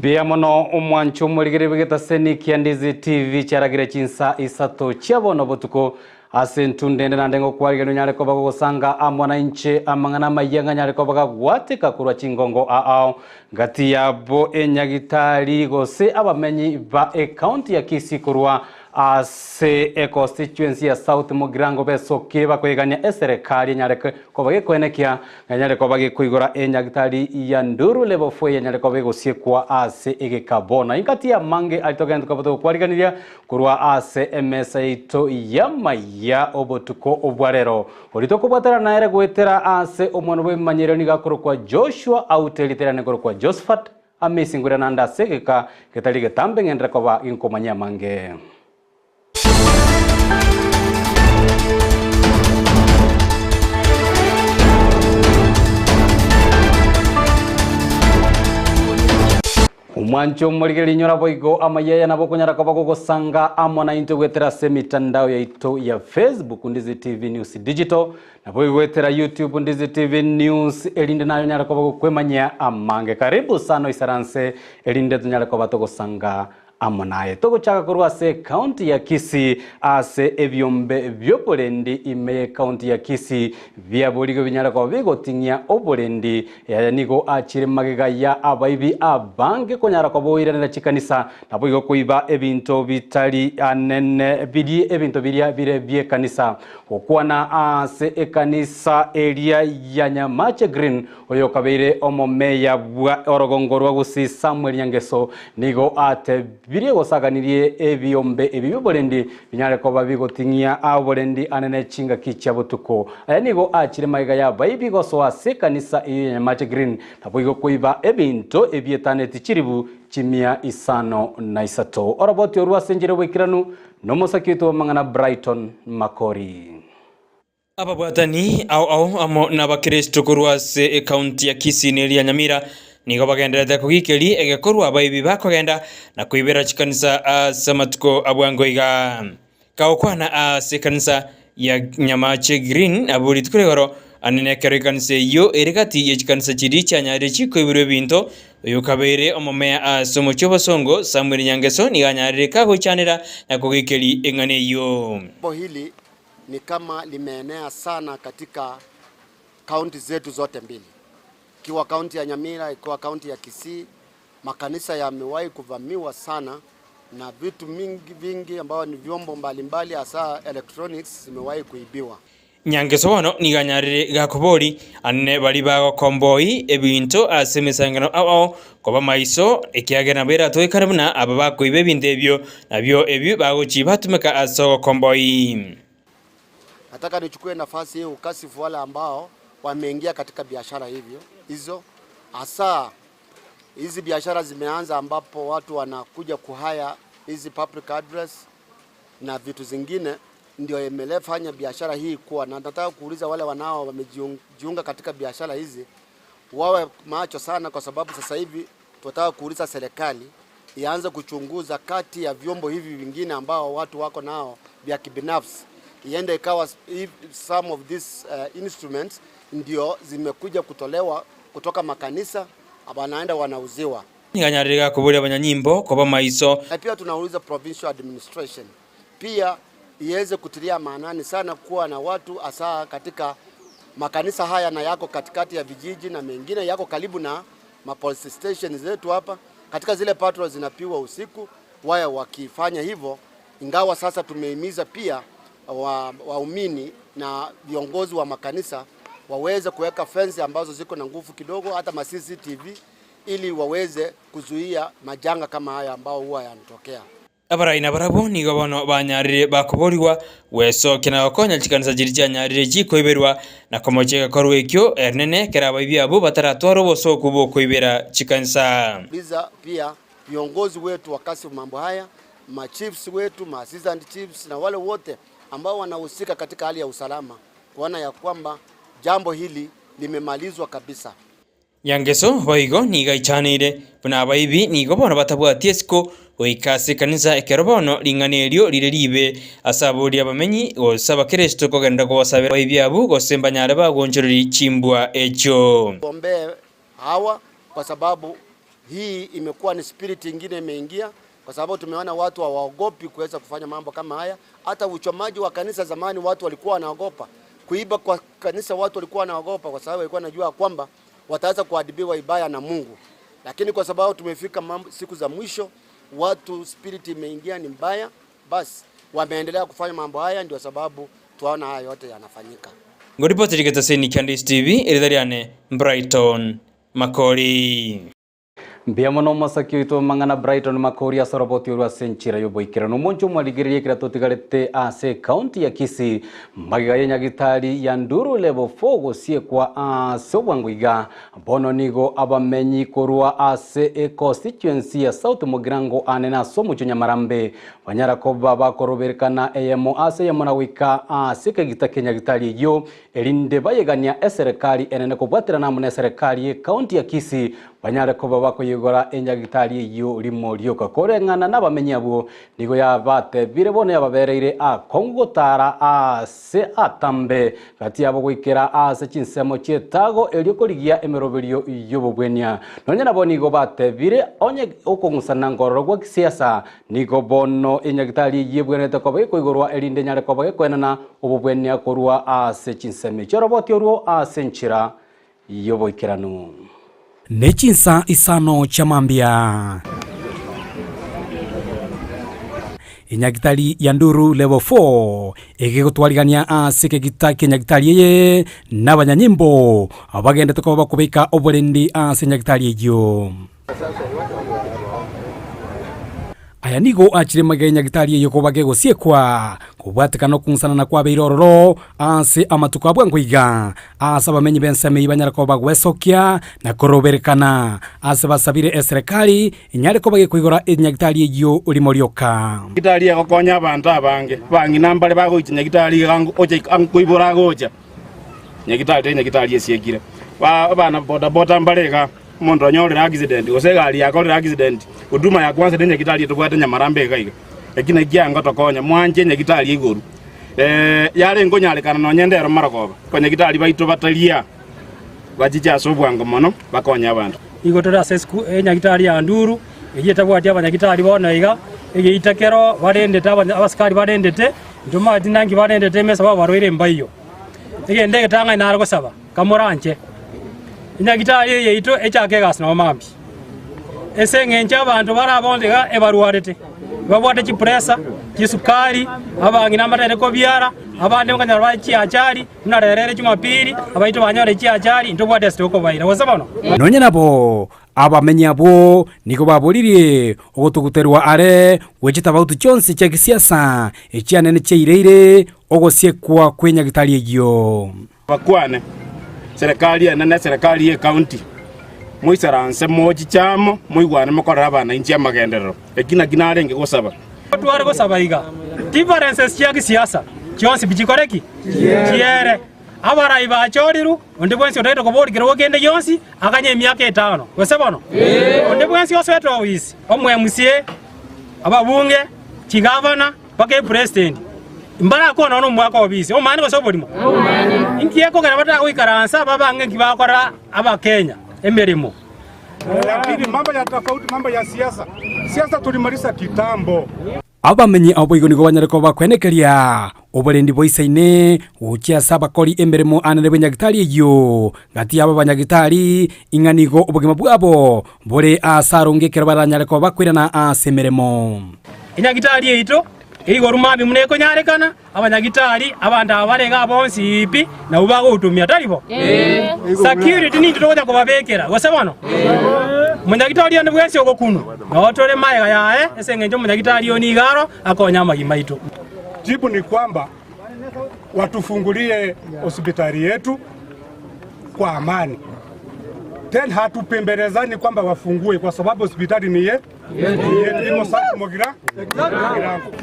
Mbuya mono omwancho omorigereria bw'egetaseni kia Ndizi TV chiaragire chinsa isato chia bono botuko ase entunda ende naende ngokwarigeria onyare koba gogosanga amo nainche amang'ana amayia ng'a nyare koba gagwateka korwa chingongo ao gati yabo enyagitari gose abamenyi ba ecounty ya Kisii korwa Ase econstituency ya South Mugirango besokie bakoigania eserekari enyare koba gekoenekia ng'a enyare koba gekoigora enyagitari ya Nduru Level 4 enyare koba egosiekwa ase egekabo. Na ingati y'amange aria togende koba togokwariganiria korwa ase emesa yaito y'amaya obotuko obwa rero. Oria tokobwatana nere goetera ase omwana bw'emanyerero nigo akorokwa Joshua Aute erieta riane nkorokwa Josephat Amesi ngwere naende ase egeka getari getambe ng'enderere koba ginkomanyia amange. Omwancho omorigereria inyora boigo amayia aya nabo okonyara koba gogosanga amo naintwe goetera ase emitandao yaito ya Facebook Ndizi TV News Digital Naboigo goetera YouTube Ndizi TV News erinde naye onyare koba gokwemanyia amange. Karibu sana oisaranse erinde tonyare koba togosanga amo naye. Togochaka korwa ase ecounty ya Kisii ase ebiombe bioborendi ime ye county ya Kisii biaborigwe binyare koba bigoting'ia oborendi. Yaya nigo achire magega ya abaibi abange konyara koba oiranera chikanisa naboigo koiba ebinto bitari anene birie ebinto biria bire biekanisa. Gokwana ase ekanisa eria ya Nyamache Green, oyokabeire omomeya bwa orogongo rwa Gusii Samuel Nyangeso nigo atebirie gosaganirie ebiombe ebi bi'oborendi binyare koba bigoting'ia oborendi anene chingaki chia botuko. Aya nigo achire magega y'abaibi gosoa ase ekanisa eyio ya Nyamache Green naboigo koiba ebinto ebietaneti chiribu chimia isano na isato. Oroboti orwo ase enchera y'oboikeranu Nomosaki oito bw'amang'ana Brighton Makori. Ababwatani ao ao amo n'Abakristo korwa ase ekaunti ya Kisii na eria Nyamira nigo bagendererete kogikeria egekorwa abaibi bakogenda na koibera chikanisa ase amatuko a bwango iga. Kagokwana ase ekanisa ya Nyamache Green abwo rituko rigoro Ande nekero ekanisa eyio ere gati ye chikanisa chiria chianyarire chikoiborwa ebinto, oyo okabeire omomea ase omochie obosongo, Samuel Nyangeso, nigo anyarire kagoichanera na kogekeria eng'ana eyio. Jambo hili ni kama limeenea sana katika kaunti zetu zote mbili, ikiwa kaunti ya Nyamira, ikiwa kaunti ya Kisii, makanisa yamewahi kuvamiwa sana na vitu mingi vingi ambayo ni vyombo mbalimbali hasa electronics zimewahi kuibiwa. Nyangeso bono nigo anyarire gakobori anene baria bagokomboi ebinto ase emesangano ao ao koba maiso, ekiagera nabo eratoekane buna aba bakoiba ebinto ebio nabio ebio bagochia batumeka ase ogokomboi. Nataka nichukue nafasi hii kukasifu wale ambao wameingia katika biashara hivyo hizo, hasa hizi biashara zimeanza ambapo watu wanakuja kuhaya hizi public address na vitu zingine ndio imelefanya biashara hii kuwa, na nataka kuuliza wale wanao wamejiunga katika biashara hizi wawe macho sana, kwa sababu sasa hivi tunataka kuuliza serikali ianze kuchunguza kati ya vyombo hivi vingine ambao watu wako nao vya kibinafsi, iende ikawa if some of these instruments ndio zimekuja kutolewa kutoka makanisa wanaenda wanauziwa. Nigo gakoboria abanyanyimbo koba maiso. Na pia tunauliza provincial administration pia iweze kutilia maanani sana kuwa na watu hasa katika makanisa haya na yako katikati ya vijiji na mengine yako karibu na ma police station zetu hapa, katika zile patrol zinapigwa usiku, waya wakifanya hivyo, ingawa sasa tumehimiza pia waumini na viongozi wa makanisa waweze kuweka fence ambazo ziko na nguvu kidogo, hata ma CCTV ili waweze kuzuia majanga kama haya ambao huwa yanatokea. Abarai nabarabwo nigo bono banyarire bakoborigwa gwesokia na gokonya chikanisa chiria chianyarire chikoiberwa na komochia egekorwa ekio ernene ekero abaibi abwo bataratware obosooku bw'okoibera chikanisa. Uliza pia viongozi wetu wakasi mambo haya, ma chiefs wetu, ma assistant chiefs na wale wote ambao wanahusika katika hali ya usalama kuona ya kwamba jambo hili limemalizwa kabisa. Nyangeso boigo nigo aichaneire buna abaibi nigo bono batabwati esiko goika ase ekanisa ekero bono ring'ana erio rire riibe ase aboria abamenyi gose abakeresito kogenda kobasabera abaibi abwo gose mbanyare bagonchoreria chimbwa echio. Tuombee hawa kwa sababu. Hii imekuwa ni spirit ingine imeingia, kwa sababu tumeona watu hawaogopi kuweza kufanya mambo kama haya. Hata uchomaji wa kanisa zamani watu walikuwa wanaogopa kuiba kwa kanisa, watu walikuwa wanaogopa kwa sababu walikuwa wanajua kwamba wataweza kuadhibiwa ibaya na Mungu, lakini kwa sababu tumefika mambo, siku za mwisho, watu spirit imeingia ni mbaya, basi wameendelea kufanya mambo haya, ndio sababu tunaona haya yote yanafanyika. Ngoripoteri getaseni kia Ndisi TV, eritha riane Brighton Makori. Mbuya mono omosaki oito amang'ana Brighton Makori ase oroboti orwo ase enchera y'oboikeranu. Omonche omwarigereria ekero totigarete ase ekaunti ya Kisii magega y'enyagitari ya Nduru Level 4 gosiekwa ase obwango iga. Bono nigo abamenyi korwa ase econstituency ya South Mugirango anene ase omochie o Nyamarambe banyara koba bakoroberekana eyemo ase eyemo na goika ase ekegita ki'enyagitari eyio erinde bayegania eserekari enene kobwaterana amo neserekari y'ecounty ya Kisii banyare koba bakoyegora enyagitari eyio rimo rioka. Koreng'ana nabamenyi abwo nigo yabatebire bono yababereire akong'u gotara ase atambe gati yabo goikera ase chinsemo chi'etago erio korigia emeroberio y'obobwenia. Nonya nabo nigo batebire onye okong'usana nkororo gwa kisiasa Nigo bono enyagitari eyio ebwenerete koba ekoigorwa, erinde enyare koba gekoenana obobwenia korwa ase chinsemo echio oroboti orwo ase enchera y'oboikeranu. Ne chinsa isano chia mambia. Enyagitari ya Nduru Level 4 egegotwarigania ase ekegita ki'enyagitari eye nabanyanyimbo abagendete koba bakobeka oborendi ase enyagitari eyio. Aya nigo achire magega y'enyagitari eyio koba gegosiekwa, kobwatekana nokong'usanana kwabeire ororo ase amatuko a bwango iga, aase abamenyi b'ensemo eyio banyare koba bagwesokia na koroberekana, ase basabire eserekari enyare koba gekoigora enyagitari eyio rimo rioka. Nyagitari egokonya abanto abange, abang'ina mbare bagoicha nyagitari iga ocha koibora agocha nyagitari tari nyagitari esiekire. Abana bodaboda mbare igaa. Omonto onyorire accident, gose egari yakorire accident, huduma ya kwanza ne nyagitari etobwate nyamarambe iga iga. Eki nakio kiangotokonya, mwanche nyagitari igoro. Yare nkonyarekana nonye ndero marogoba, abanyagitari baito bataria bachiche ase obwango mono bakonye abanto. Nigo tore ase esku enyagitari ya Nduru, eyio etabwati abanyagitari bono iga, egeita kero barendete abanya abasikari barendete, ntomanyeti nanki barendete emesa babarwaire mbaiyo. Egento egetang'ani nare gosaba, kamoranche, enyagitari eye yaito echake egasi nabo mambia. Ase eng'encho abanto bare abonsi iga ebarwarete, babwate chipresa, chisukari, abang'ina mbatagete kobiara, abande nkonyora bare chiachari, buna rero ere jumapili, abaito banyore chiachari, ntobwate ase tokobaira, gose bono? Nonya nabo, abamenyi abwo nigo baboririe ogotuguterwa are gwe chitabauti chionsi chia gisiasa echianene chiaireire ogosiekwa kw'enyagitari eyio. Bakwane, Serikali enene, eserekari y'ecounty, moisaranse mochiche amo, moigwane mokorere abananchi amagenderero. Eki nakio narenge gosaba. Tware gosaba iga, differences chia gisiasa chionsi pi chikore ki? Chiere. Abarai bachorirwe, onde bwensi otagete koboria kerogo kende gionsi, aganye emiaka etano. Gose bono? Onde bwensi osoete ofisi, omo MCA, ababunge, chigavana, Mpaka epresident mbarakwane nonya nomwaka obisi omanyete gose oborimo? Inki ekogera batagoikaransa babange nki bakora abakenya emeremo? Lakini mambo ya tofauti, mambo ya siasa, siasa tulimaliza kitambo. Abamenyi abo boigo nigo banyare koba bakwenekeria oborendi boisaine gochia ase abakori emeremo anene bw'enyagitari eyio, gati y'aba banyagitari, ing'a nigo obogima bwabo bore aase aronge ekero baranyare koba bakoirana ase emeremo. Enyagitari yaito eigoru mambia buna ekonyarekana, abanyagitari, abanto aba bare igaa bonsi pi, nabwo bagohutumia, tari bo? Security nintwe togocha kobabekera, gose bono? Omonyagitari onde bwensi ogokunwa, noo tore magega yaye, ase eng'encho omonyagitari oyo nigo aro akonye amagima aito. Jibu ni kwamba watufungulie hospitali yetu kwa amani. Then hatupembelezani kwamba wafungue kwa sababu hospitali ni ye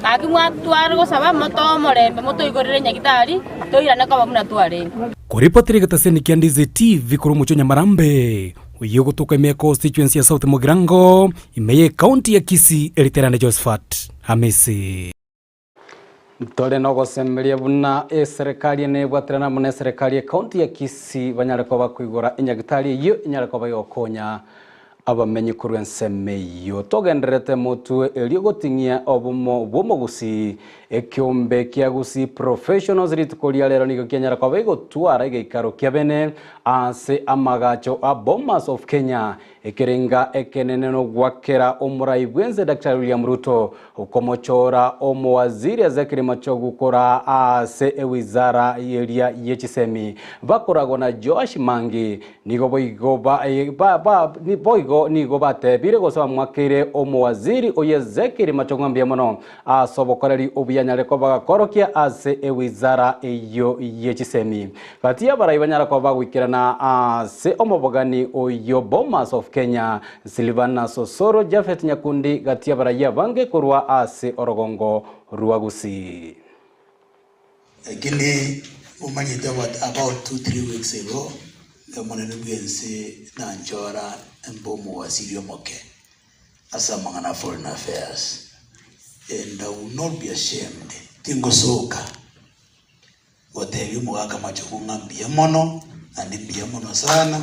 Gaki mwatware gosaba, motoe omorembe, motoigorere nyagitari, toirane koba buna twarenge. Koripotera egetaseni kia Ndizi TV korwa omochie o Nyamarambe, oyio ogotoka ime ya constituency ya South Mugirango, ime ye county ya Kisii, Eriterane Josephat Hamisi. Ntore nogosemeria buna eserekari ene ebwaterane amo neserekari ye county ya Kisii banyare koba bakoigora enyagitari eyio enyare koba egokonya. Abamenyi korwa ensemo eyio togendererete motwe erio goting'ia obomo bw'omogusii. Ekeombe kia Gusii Professionals rituko ria rero nigo kianyara koba egotwara egeikaro kia bene ase amagacho a Bomas of Kenya Ekerenga ekenene nogwakera omorai bw'ense Daktari William Ruto okomochora omowaziri Ezekiel Machogu koraa aase ewizara eria ye chisemi bakoragwa na Joash Mangi. Nigo boigo boigo nigo batebire gose bamwakeire omowaziri oyio Ezekiel Machogu ng'a mbuya mono ase obokoreri obuya anyare koba gakorokia ase ewizara eyio ye chisemi. Gati y'abarai banyara koba bagoikerana ase omobogani oyio Bomas of Kenya, Silvanus Osoro, Japhet Nyakundi gati y'abarai abange korwa ase orogongo rwa Gusii. Lakini omanyete about 2-3 weeks ago, Omonene bw'ense nanchora mbe omowaziri omoke ase amang'ana a foreign affairs, and I will not be ashamed, tingosoka gotebia omogaka Machogu ng'a mbuya mono, naende mbuya mono sana,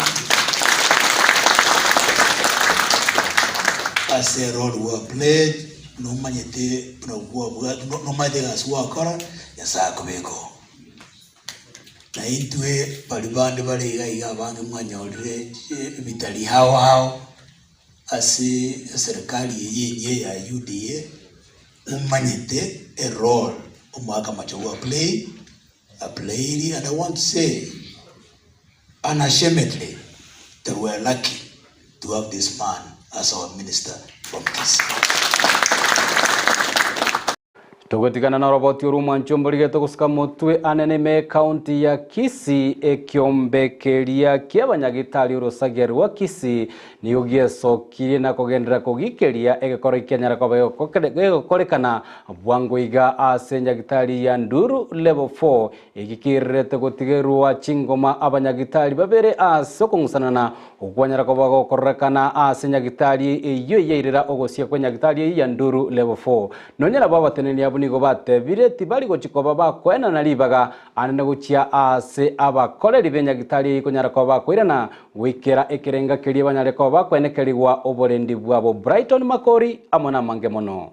ase erole gwa played, nomanyete buna kwabwati nomanyete egasi gwakora, Nyasaye akobeke oo. Na intwe baria bande bare iga iga abange mwanyorire ebitari ao ao, Ase eserikari eye enyia ya UDA, momanyete e role omogaka Machogu a play, a playiri and I want to say unashamedly that we are lucky to have this man as our minister from Kisii. Togotigana noroboti orwo omwancho mborigete gosuka motwe anene ime ekaunti ya Kisii ekiombe keria kiabanyagitari orosagia rwa Kisii nigo giesokirie na kogenderera kogikeria egekoro ekianyara koba gegokorekana bwango iga ase nyagitari ya Nduru Level 4 Eki kererete gotigerwa chingoma abanyagitari babere ase okong'usanana okwanyara koba gokororekana ase nyagitari eyio yairera ogosia kwe nyagitari eyio ya Nduru Level 4. Nonya nabo abateneneri abwo nigo batebire tibari gochia koba bakoenana ribaga anene gochia ase abakoreri be nyagitari eyio konyara koba bakoirana goikera ekerenga keria banyare koba bakoenekerigwa oborendi bwabo. Brighton Makori amo namange mono.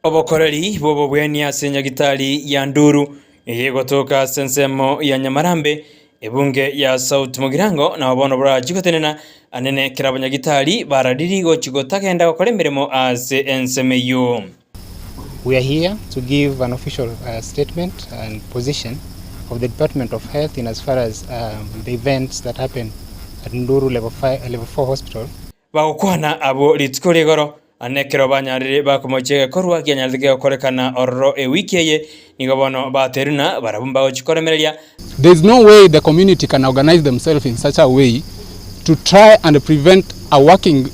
Obokoreri bw'obobweni ase Nyagitari ya Nduru eye egotoka ase ensemo ya Nyamarambe, ebunge ya South Mugirango nabo bono borachie gotenena anene ekero abanyagitari barariri gochia gotagenda gokora emeremo ase ensemo eyio. We are here to give an official statement and position of the Department of Health in as far as the events that happened at Nduru Level 4 Hospital. Bagokwana abwo rituko rigoro, na ekero banyarire bakomochia egekorwa kianyarete gegokorekana ororo ewiki eye, nigo bono baterwe na barabwo mbagochia koremereria. There is no way the community can organize themselves in such a way to try and prevent a working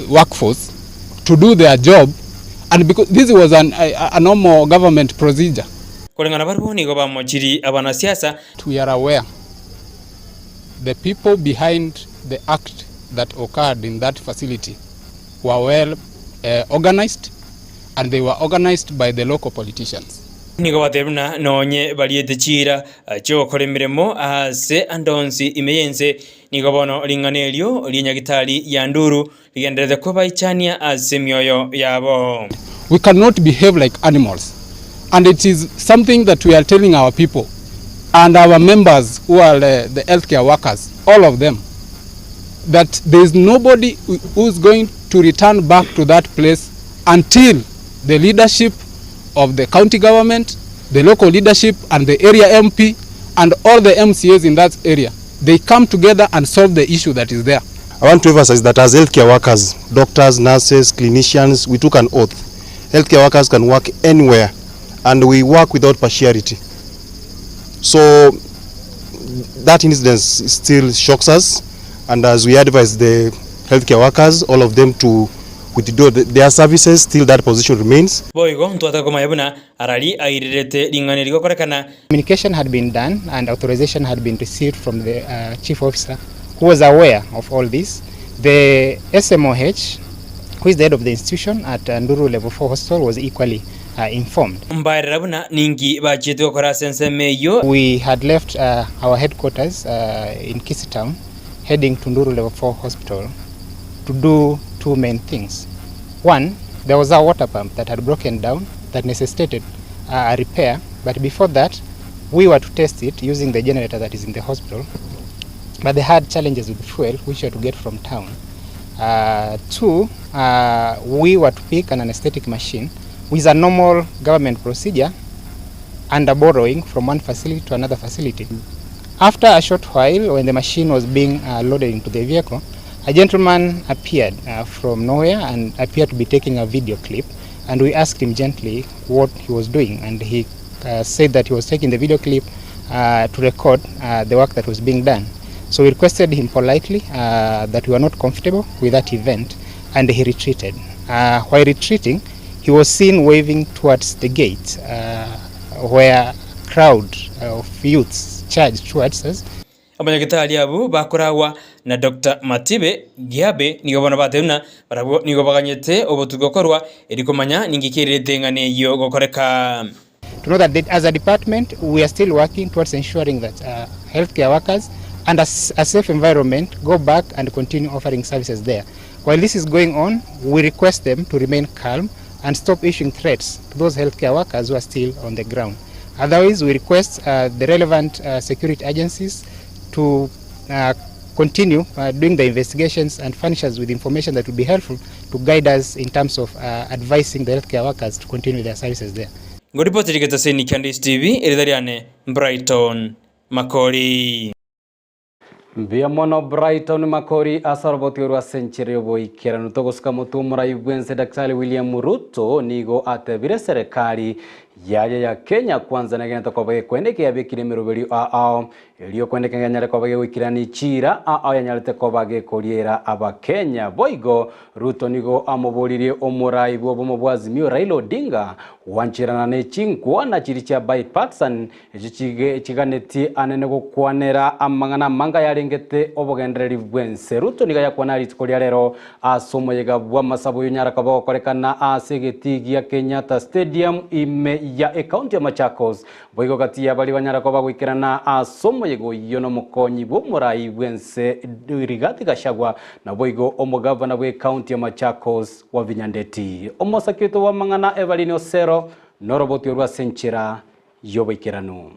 workforce to do their job and because this was an, a, a normal government procedure. Koreng'ana barabwo nigo bamochirie abanasiasa. We are aware the people behind the act that occurred in that facility were well uh, organized and they were organized by the local politicians. Nigo batebire buna nonye bariete chiira chi'ogokora emeremo aase ande onsi ime y'ense, nigo bono ring'ana erio ri'enyagitari ya Nduru rigendererete kobaichania ase emioyo yabo. We cannot behave like animals and it is something that we are telling our people and our members who are the healthcare workers, all of them, that there is nobody who is going to return back to that place until the leadership of the county government, the local leadership and the area MP and all the MCAs in that area, they come together and solve the issue that is there. I want to emphasize that as healthcare workers, doctors, nurses, clinicians, we took an oath. Healthcare workers can work anywhere and we work without partiality. So that incident still shocks us and as we advise the healthcare workers, all of them to withdraw their services till that position remains. Boigo ntwataka komanya buna arari airerete ring'ana eri gokorekana. Communication had been done and authorization had been received from the chief officer who was aware of all this. The SMOH who is the head of the institution at Nduru Level 4 Hospital was equally informed. Mbaerera buna ninki bachiete gokora ase ensemo eyio. We had left our headquarters in Kisii town. heading to Nduru Level 4 Hospital to do two main things. One, there was a water pump that had broken down that necessitated a repair, but before that, we were to test it using the generator that is in the hospital, but they had challenges with fuel, which we had to get from town. Two, we were to pick an anesthetic machine, which is a normal government procedure under borrowing from one facility to another facility. After a short while, when the machine was being loaded into the vehicle, a gentleman appeared from nowhere and appeared to be taking a video clip, and we asked him gently what he was doing, and he said that he was taking the video clip to record the work that was being done. So we requested him politely that we were not comfortable with that event, and he retreated. While retreating, he was seen waving towards the gate, where a crowd of youths charged towards us. Abanyagitari abwo bakoragwa na Doctor Matibe Giabe nigo bono batebire buna barabwo nigo baganyete obotuki gokorwa erio komanya ninki kererete eng'ana eyio gokoreka. To know that as a department we are still working towards ensuring that healthcare workers under a safe environment go back and continue offering services there. While this is going on, we request them to remain calm and stop issuing threats to those healthcare workers who are still on the ground. Otherwise, we request the relevant security agencies to continue doing the investigations and furnish us with information that will be helpful to guide us in terms of advising the healthcare workers to continue their services there. Ngoripoteri getaseni kia Ndisi TV, erita riane Brighton Makori. Mbuya mono Brighton Makori ase oroboti orwa ase enchera y'oboikeranu. Togosuka motwe omorai bwense Daktari William Ruto nigo atebire serikali yaye ya Kenya kwanza negenete koba gekwendeka yabekire emeroberio ao erio kwendeka yanyare koba gegoikerani chira ao yanyarete koba gekoriera abakenya. Boigo Ruto nigo amoboririe omorai bw'obomo bwa Azimio Raila Odinga gwancherana ne chinkwana chiri chia bipartisan echi chiganetie anene gokwanera amang'ana amanga yarengete obogendereri bwense. Ruto nigo yakwana rituko ria rero ase omoyega bw'amasabo yonyara koba gokorekana ase egetii gia Kenyatta Stadium ime ya ekaunti ya Machakos. Boigo kati ya bari banyara koba goikerana ase omoyega oyio nomokonyi bw'omorai bwense Rigathi Gachagua na boigo omogavana bwe ekaunti ya Machakos Wavinya Ndeti. Omosaki oito wa mang'ana Evelyn Osero noroboti orwa ase enchera y'oboikeranu.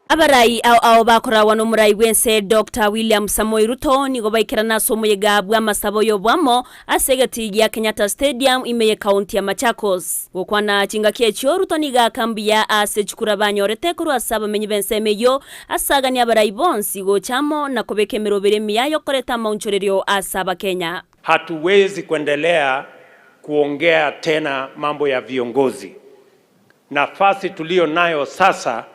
Abarai ao ao bakoragwa nomorai bw'ense Doctor William Samoei Ruto nigo baikerana ase omoyega bw'amasabo y'oboamo ase egetii gia Kenyatta Stadium ime y'ekaunti ya Machakos. Gokwana chingaki echio Ruto nigo aka mbuya ase chikura banyorete korwa ase abamenyi b'ensemo eyio ase aganie abarai bonsi gocha amo na kobeka emeroberi emiya y'okoreta amaunchorerio ase Abakenya. Hatuwezi kuendelea kuongea tena mambo ya viongozi. Nafasi tuliyo nayo sasa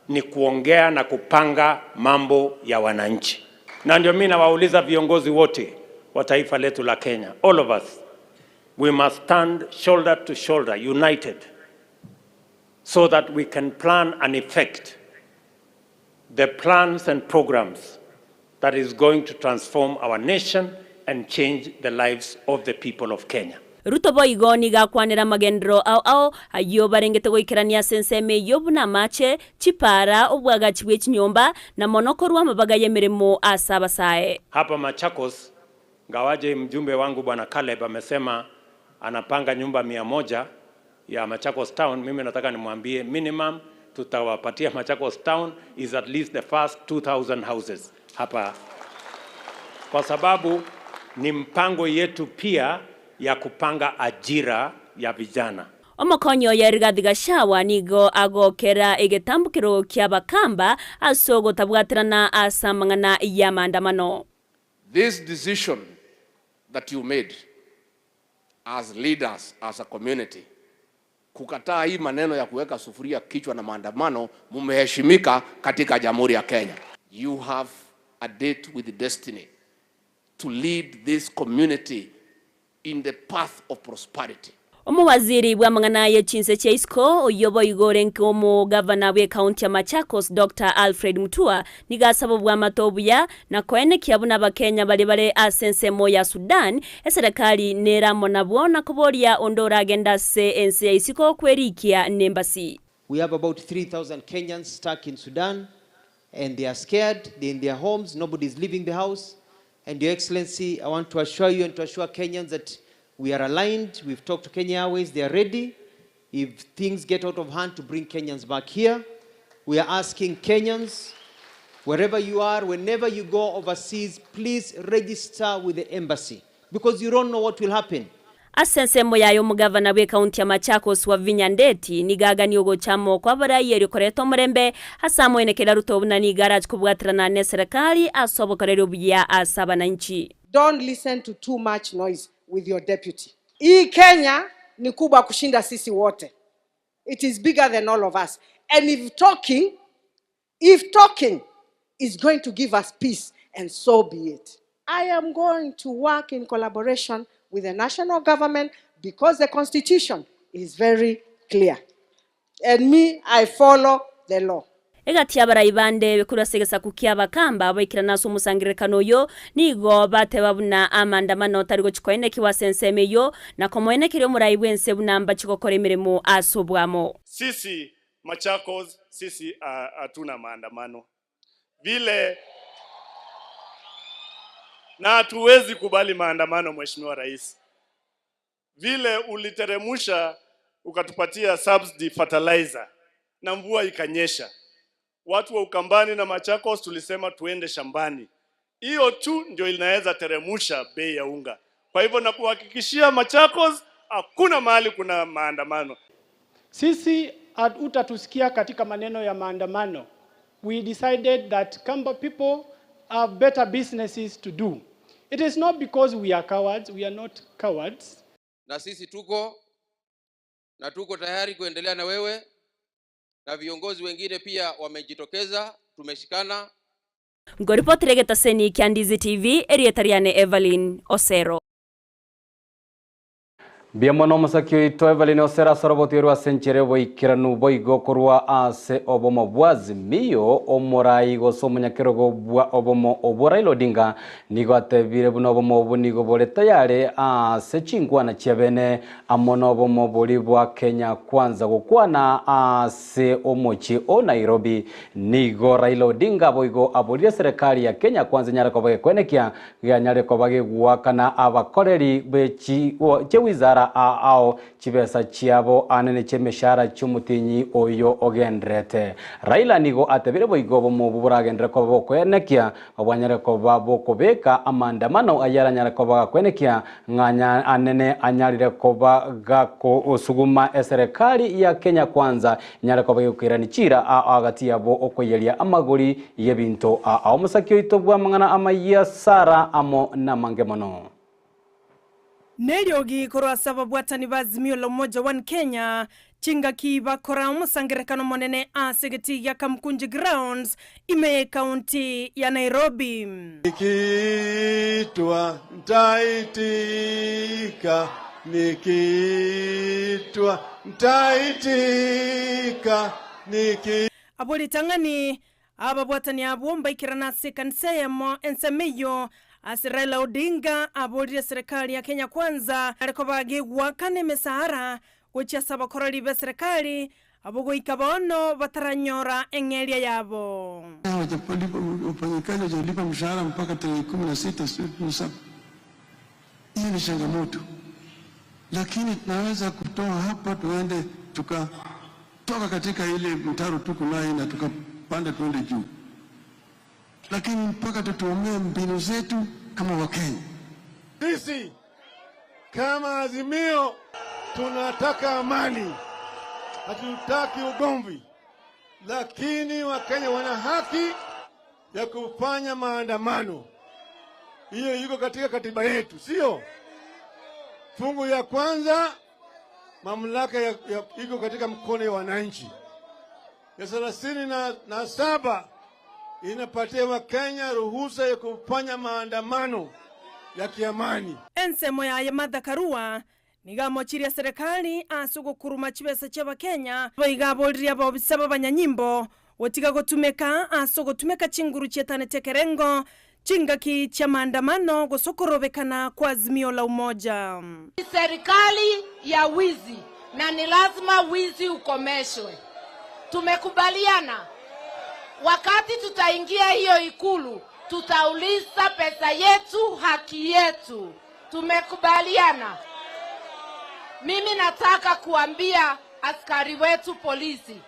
ni kuongea na kupanga mambo ya wananchi. Na ndio mimi nawauliza viongozi wote wa taifa letu la Kenya, all of us, we must stand shoulder to shoulder, united, so that we can plan and effect the plans and programs that is going to transform our nation and change the lives of the people of Kenya. Ruto boigo nigo akwanera amagenderero ao ao ayio barengete goikerania ase ensemo eyio buna amache, chipara, obwagachi bwe chinyomba, na mono korwa amabaga y'emeremo ase abasae. Hapa Machakos, ngawaje mjumbe wangu Bwana Caleb amesema anapanga nyumba mia moja ya Machakos Town, mimi nataka nimwambie minimum tutawapatia Machakos Town is at least the first 2000 houses hapa, kwa sababu ni mpango yetu pia ya kupanga ajira ya vijana. Omokonyi oye Rigathi Gachagua nigo agokera egetambukero kia Abakamba ase ogotabwaterana ase amang'ana y'amaandamano. This decision that you made as leaders, as a community, kukataa hii maneno ya kuweka sufuria kichwa na maandamano, mumeheshimika katika Jamhuri ya Kenya. You have a date with destiny to lead this community in the path of prosperity. Omowaziri bw'amang'ana ye chinse chia isiko oyio boigo orenge omogavana bw'ekaunti ya Machakos Doctor Alfred Mutua nigo asaba obwamate obuya na koenekia buna abakenya baria bare ase ensemo ya Sudan eserekari nere amo nabwo na koboria onde oragenda ase ense ya isiko kwerikia nembasi. We have about 3,000 Kenyans stuck in Sudan and they are scared, they're in their homes, nobody is leaving the house. And Your Excellency, I want to assure you and to assure Kenyans that we are aligned. We've talked to Kenya Airways, they are ready. If things get out of hand, to bring Kenyans back here. We are asking Kenyans, wherever you are, whenever you go overseas, please register with the embassy because you don't know what will happen. Ase ensemo yaye omogavana bw'ekaunti ya Machakos Wavinya Ndeti nigo agania ogocha amo kw'abaraiyerio koreta omorembe ase amoene kera Ruto buna nigo arache kobwaterana neserekari ase obokoreri obuya ase abananchi. Don't listen to too much noise with your deputy. Hii Kenya ni kubwa kushinda sisi wote. It is bigger than all of us. And if talking, if talking is going to give us peace, and so be it. I am going to work in collaboration with the national government because the constitution is very clear. And me, I follow the law. Egati y'abarai bande korwa ase egesaku ki'Abakamba baikerana ase omosangererekano oyio, nigo bateba buna amaandamano tari gochia koenekigwa ase ensemo eyio, na komoenekeria omorai bw'ense buna mbachie gokora emeremo ase oboamo. Sisi Machakos, sisi hatuna maandamano vile, na hatuwezi kubali maandamano. Mheshimiwa Rais, vile uliteremusha ukatupatia subsidy fertilizer na mvua ikanyesha, watu wa Ukambani na Machakos tulisema tuende shambani. Hiyo tu ndio inaweza teremusha bei ya unga. Kwa hivyo nakuhakikishia Machakos, hakuna mahali kuna maandamano. Sisi hutatusikia katika maneno ya maandamano. We decided that Kamba people have better businesses to do. It is not because we are cowards, we are not cowards. Na sisi tuko na tuko tayari kuendelea na wewe na viongozi wengine pia wamejitokeza, tumeshikana. Ngoripotire egetaseni kia Ndizi TV, erieta riane Evelyn Osero. Mbuya mono omosaki oito Evelyn Osero ase oroboti orwo ase enchera y'oboikeranu boigo korwa ase obomo bwa Azimio omorai gose omonyakerogo bwa obomo obwo Raila Odinga nigo atebire buna obomo obo nigo bore tayari ase chinkwana chia bene amo na obomo bori bwa Kenya Kwanza gokwana ase omochie o Nairobi nigo Raila Odinga boigo aborire serikali ya Kenya Kwanza enyare koba gekwenekia gianyare koba gegoakana abakoreri be chi chiwizara ao chibesa chiabo anene chiemeshara chiomotinyi oyo ogenderete. Raila nigo atebire boigo obomo obo boragendere koba bokwenekia obwanyare koba bokobeka amaandamano ayaranyare koba gakwenekia ng'anya anene anyarire koba gakosuguma eserikali ya Kenya Kwanza enyare koba gekoirani chira agati yabo okoyeria amagori y'ebinto ao omosaki oito bwa amang'ana amaiya Sara amo namange mono. Neriogi korwa ase ababwatani ba Azimio la Umoja One Kenya chingaki bakora omosangerekano monene ase egetii gia Kamkunji Grounds ime ye county ya Nairobi. Nikiitwa ntaitika, nikiitwa ntaitika, niki Abwo ritang'ani ababwatani abwo mbaikerana ase ekanisa eyemo ensemo eyio ase Raila Odinga aborire serikali ya Kenya Kwanza are koba gegoakana emesahara gochia ase abakorori be serikali abwo goika bono bataranyora eng'eria yabo. Wafanyikazi hawajalipa mshahara mpaka tarehe 16 sijui 17. Hiyo ni changamoto, lakini tunaweza kutoa hapa tuende tukatoka katika ile mtaro tuko naye na tukapanda tuende juu, lakini mpaka tutumie mbinu zetu kama Wakenya. Sisi kama Azimio tunataka amani, hatutaki ugomvi, lakini Wakenya wana haki ya kufanya maandamano. Hiyo iko katika katiba yetu, sio? Fungu ya kwanza, mamlaka iko katika mkono ya wananchi. Ya 37 inapatia Wakenya ruhusa ya kufanya maandamano ya kiamani. Ensemo yaye Martha Karua nigamochiria serikali ase ogokuruma chibesa chia Abakenya boiga aboririe abobisa b'abanyanyimbo gotiga gotumeka ase ogotumeka chinguru chietanete ekerengo chingaki chia maandamano gosokorobekana kwa Azimio la Umoja. Serikali ya wizi na ni lazima wizi ukomeshwe. Tumekubaliana wakati tutaingia hiyo ikulu, Tutauliza pesa yetu, haki yetu. Tumekubaliana. Mimi nataka kuambia askari wetu polisi,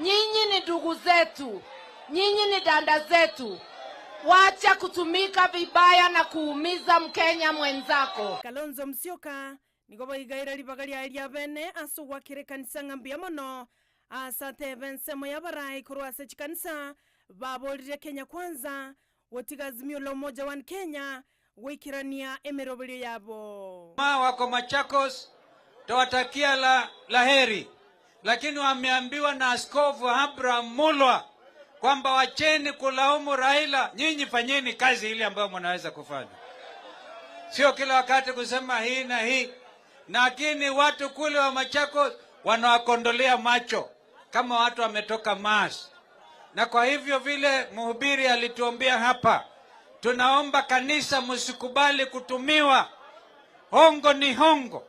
nyinyi ni ndugu zetu, nyinyi ni danda zetu. Wacha kutumika vibaya na kuumiza Mkenya mwenzako. Kalonzo Musyoka nigo baigaire ribaga riaye ria bene ase ogwakera ekanisa ng'a mbuya mono ase atebe ensemo y'abarai korwa ase chikanisa baborire Kenya Kwanza gotiga Azimio la Umoja One Kenya goikerania emeroberio yabo. Ma wako Machakos tawatakia la, la heri, lakini wameambiwa na Askofu Abraham Mulwa kwamba wacheni kulaumu Raila, nyinyi fanyeni kazi ile ambayo mnaweza kufanya, sio kila wakati kusema hii na hii. Lakini watu kule wa Machakos wanawakondolea macho kama watu wametoka Mars, na kwa hivyo vile mhubiri alituambia hapa, tunaomba kanisa msikubali kutumiwa. Hongo ni hongo,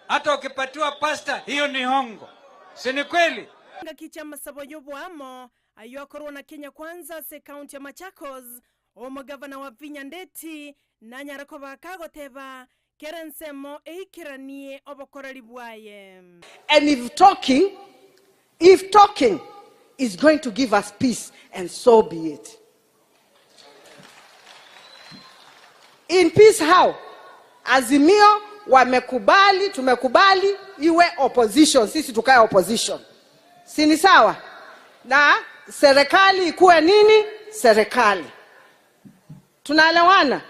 hata ukipatiwa pasta hiyo ni hongo, si ni kweli? Ngaki chi'amasabo y'oboamo ayio akorwa na Kenya Kwanza ase ekaunti ya Machakos, omogavana Wavinya Ndeti nanyare koba kagoteba kera ensemo eikeranie obokoreri bwaye. And if talking, if talking is going to give us peace, and so be it. In peace how? Azimio wamekubali, tumekubali iwe opposition, sisi tukae opposition, si ni sawa? Na serikali ikuwe nini? Serikali. Tunaelewana?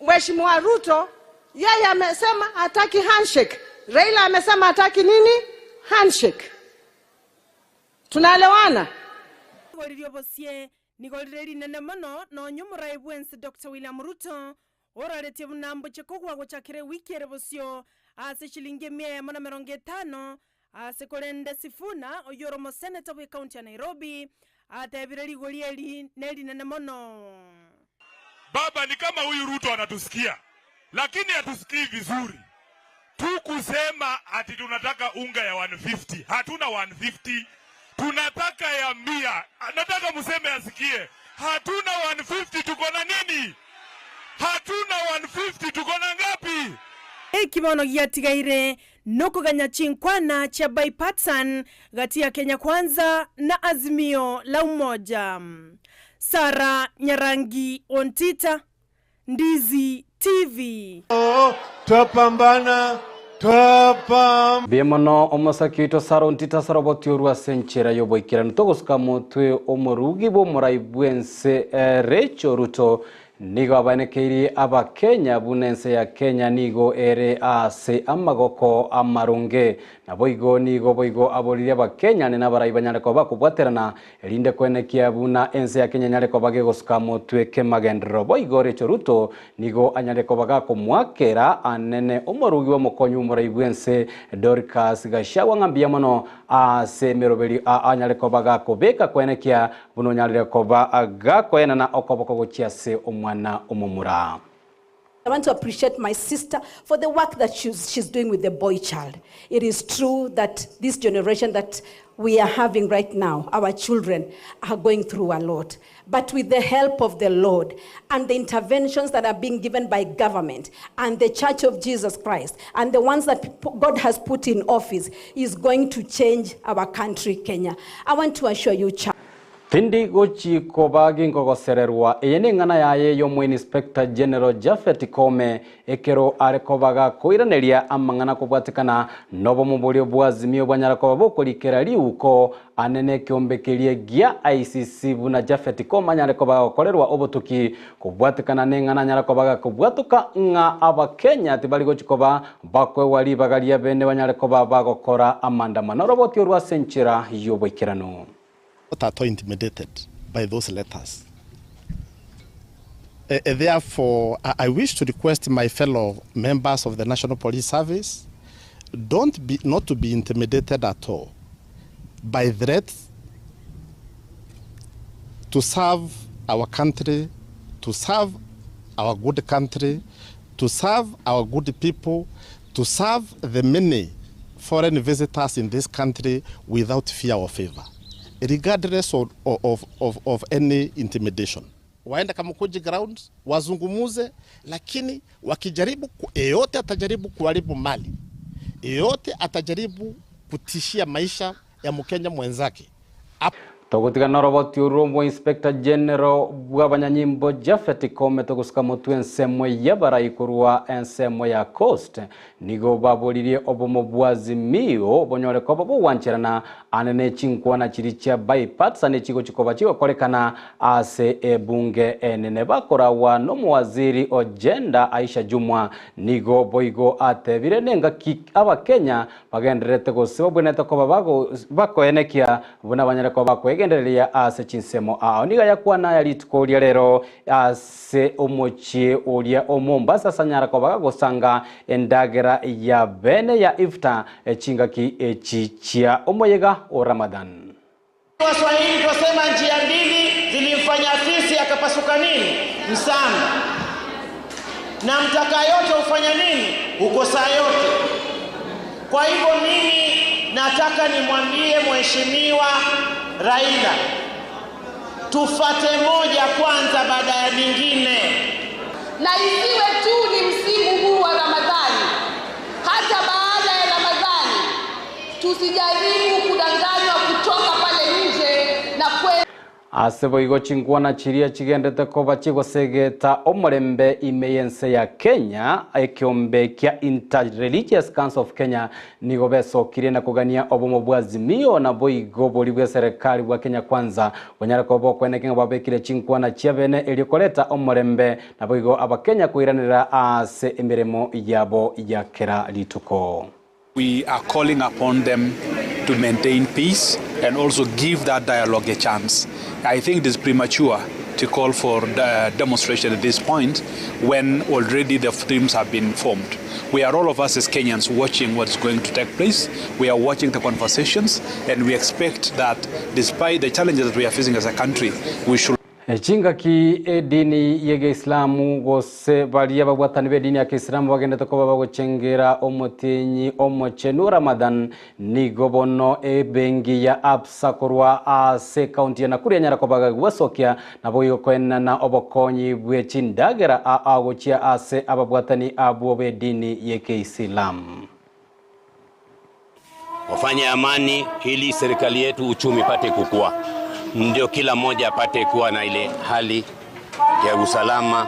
Mheshimiwa Ruto yeye amesema hataki handshake. Raila amesema hataki nini? Handshake. Tunaelewana? Rigori riobosie nigo rire rinene mono nonya omorai bwense Doctor William Ruto oraretie buna mboche kogwa gochakera ewiki ere bosio ase chilingi emia eyemo na emerongo etano ase korende Sifuna oyio ore omoseneta bw'ecounty ya Nairobi atebire rigori eri nerinene mono. Baba, ni kama huyu Ruto anatusikia, lakini hatusikii vizuri. Tukusema ati tunataka unga ya 150. Hatuna 150, tunataka ya 100. Nataka mseme asikie, hatuna 150, tuko na nini? Hatuna 150, tuko na ngapi? Eki bono giatigaire nokoganya chinkwana chia bipartisan gati ya Kenya Kwanza na Azimio la Umoja. Sarah Nyarangi Ontita, Ndizi TV. Twapambana twapam Mbuya mono omosaki oito Sarah Ontita Saroboti orwa ase enchera y'oboikeranu togosuka motwe omorugi bw'omorai bw'ense Rachel Ruto Nigo abaenekeirie Abakenya buna ense ya Kenya nigo ere ase amagoko amaronge. Naboigo nigo boigo aboririe Abakenya ane nabarai banyare koba bakobwaterana erinde koenekia buna ense ya Kenya enyare koba gegosuka motwe kemagenderero. Boigo Rachel Ruto nigo anyare koba gakomoakera anene omorugi bw'omokonyi bw'omorai bw'ense Dorcas Gachagua ng'a mbuya mono ase emeroberio anyare koba gakobeka koenekia Buna onyarire koba gakoenana okoboko gochia ase omwana omomura. I want to appreciate my sister for the work that she's, she's doing with the boy child. It is true that this generation that we are having right now, our children are going through a lot. But with the help of the Lord and the interventions that are being given by government and the Church of Jesus Christ and the ones that God has put in office is going to change our country, Kenya. I want to assure you, child. Tindi gochi koba ginkogosererwa. Eye neng'ana yaye y'Omoinspector General Japhet Koome ekero are koba gakoiraneria amang'ana kobwatekana nobomo boria bw'Azimio bwanyara koba bokorikera riuko anene ekeombe keria gia ICC buna Japhet Koome anyare koba gagokorerwa obotuki kobwatekana neng'ana anyara koba gakobwatoka ng'a Abakenya tibari gochi koba bakoegwa ribaga ria bene banyare koba bagokora amandamano. Oroboti orwo ase enchera y'oboikeranu. Not at all intimidated by those letters. Uh, therefore, I, I wish to request my fellow members of the National Police Service don't be, not to be intimidated at all by threats to serve our country, to serve our good country, to serve our good people, to serve the many foreign visitors in this country without fear or favor, regardless of, of, of, of any intimidation. waende Kamukunji grounds wazungumuze, lakini wakijaribu, yeyote atajaribu kuharibu mali, yeyote atajaribu kutishia maisha ya Mkenya mwenzake. Togotiga noroboti orwo bwa Inspector General bw'abanyanyimbo Japhet Koome togosuka motwe ensemo y'abarai korwa ensemo ya Coast nigo baboririe obomo bwa Azimio bonyore koba bogwancherana ane ne chinkwana chiri chia bipartisan chigochi koba chigokorekana ase ebunge enene bakorawa n'omowaziri o gender Aisha Jumwa nigo boigo atebire nengaki abakenya bagendererete gose babwenerete koba bakoenekia buna banyare koba bakoegendereria ase chinsemo ao niga yakwana ya rituko ria rero ase omochie oria o Mombasa sanyara koba gagosanga endagera ya bene ya iftar chingaki echi chia omoyega o Ramadan. Waswahili twasema njia mbili zilimfanya fisi akapasuka nini? Msamba. Na mtaka yote hufanya nini? Hukosa yote. Kwa hivyo mimi nataka nimwambie Mheshimiwa Raila, tufate moja kwanza baada ya nyingine. Na isiwe tu ni msimu huu wa Ramadhani, hata baada ya Ramadhani tusijaribu kudanganywa kutoka pale nje na kwe ase boigo chinkwana chiria chigendete koba chigosegeta omorembe ime yense ya Kenya ekiombe kia Interreligious Council of Kenya nigo besokirie na kogania obomo bwa Azimio na boigo bori bwa serikali bwa Kenya Kwanza bonyara koba okweneke ng'a babekire chinkwana chia bene erio koreta omorembe na boigo abakenya koiranera ase emeremo yabo ya kera rituko. We are calling upon them to maintain peace and also give that dialogue a chance. I think it is premature to call for the demonstration at this point when already the teams have been formed. We are all of us as Kenyans watching what's going to take place. We are watching the conversations, and we expect that despite the challenges that we are facing as a country, we should Chingaki edini y'Egeisilamu gose baria babwatani b'edini ya Kiislamu bagendete koba bagochengera omotinyi omochenu Ramadan nigo bono ebengi ya Absa korwa ase kaunti ya Nakuru yanyara koba gwesokia nabo igokoenana obokonyi bwe chindagera agochia ase ababwatani abwo b'edini y'Egeisilamu. Wafanye amani ili serikali yetu uchumi ipate kukua, ndio kila mmoja apate kuwa na ile hali ya usalama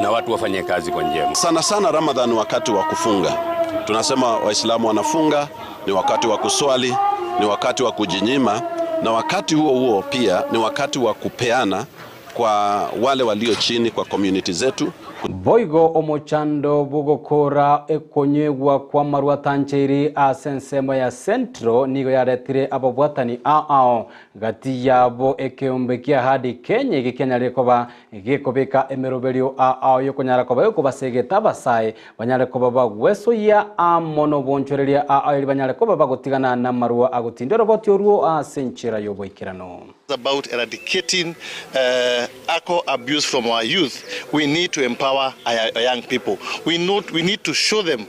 na watu wafanye kazi kwa njema. Sana sana Ramadhan, wakati wa kufunga, tunasema Waislamu wanafunga, ni wakati wa kuswali, ni wakati wa kujinyima, na wakati huo huo pia ni wakati wa kupeana kwa wale walio chini kwa community zetu. Boigo omochando bogokora ekonyegwa kwa marua tancheiri ase ensemo ya Central nigo yaretire ababwatani ao gati yabo ekeombe kia hadi Kenya gikenyarire koba gikobeka emeroberio ao yokonyara koba yokobasegeta abasae banyare koba bagwesoyia amo nobonchoreria ao eri banyare koba bagotigana na marua agotinda oroboti oruo ase enchera y'oboikerano. About eradicating alcohol abuse from our youth, we need to empower our young people. We need to show them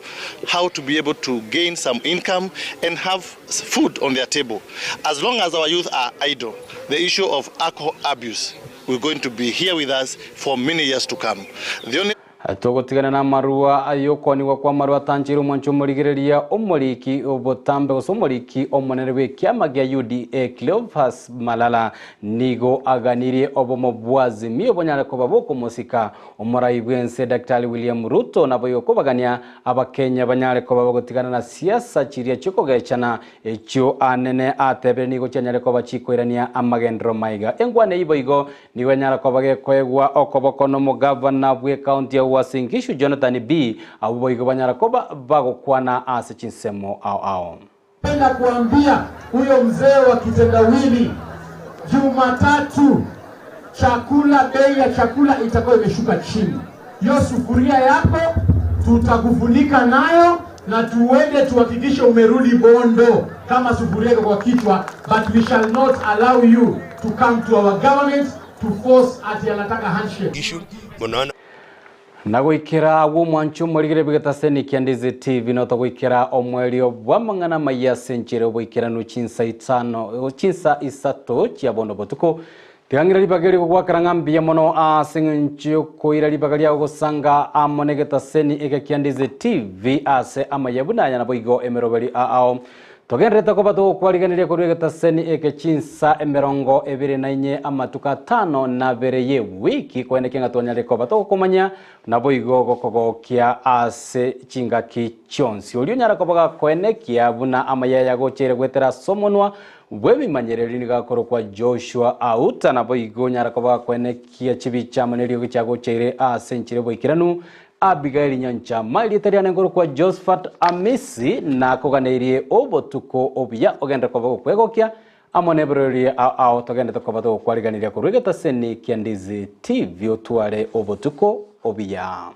how to be able to gain some income and have food on their table. As long as our youth are idle, the issue of alcohol abuse will going to be here with us for many years to come. The only Tugutigana na marua ayokoniwa kwa marua tanjiru mwancho omorigereria omoriki obotambe gose omoriki omonene bwa ekiama gia UDA Cleophas Malala nigo aganirie obomo bwa Azimio bonyare koba bokomosika omorai bwense Daktari William Ruto nabo yokobagania abakenya banyare koba bagotigana na siasa chiria chikogechana echio anene atebere nigo chianyare koba chikoirania amagendero maiga engwane ibo igo nigo anyara koba gekoegwa okoboko nomogavana bwe county ya Uasin Gishu Jonathan B abo boigo banyara koba bagokwana ase chinsemo ao ao. Napenda kuambia huyo mzee wa kitendawili, Jumatatu chakula, bei ya chakula itakuwa imeshuka chini. Hiyo sufuria yako tutakufunika nayo na tuende tuhakikishe umerudi Bondo kama sufuria iko kwa kichwa, but we shall not allow you to come to our government to force ati anataka handshake. Na gwikira agwo mwancho morigire bigetaseni kia Ndizi TV no togwikira omwerio bwa mang'ana maiya ase enchera oboikeranu chinsa itano chinsa isato chia bono botuko. Tiga ng'ire ribaga eri gogwakera ng'a mbuya mono ase eng'encho y'okoira ribaga riao gosanga amo negetaseni eke kia Ndizi TV ase amaya buna aya naboigo emeroberi ao. Togendererete koba togokwarigeneria korwa egetaseni eke chinsa emerongo ebere na inye amatuko atano na abere y'ewiki koenekia ng'a twanyarire koba togokomanya naboigo gokogokia ase chingaki chionsi. Oria onyare koba gakoenekia buna amaya aya agocheire goetera ase omonwa Bw'ebimanyereri nigo akorokwa Joshua Auta, naboigo onyare koba gakoenekia chibicha amo neriogi chiagocheire ase enchera y'oboikeranu. Abigaeli Nyanchama, erieta riane nkorokwa Josphat Amisi, nakoganeirie obotuko obuya ogenderere koba gokwegokia amo nebirorio ao ao togenderete koba togokwariganiria korwa egetaseni kia Ndizi TV otware obotuko obuya.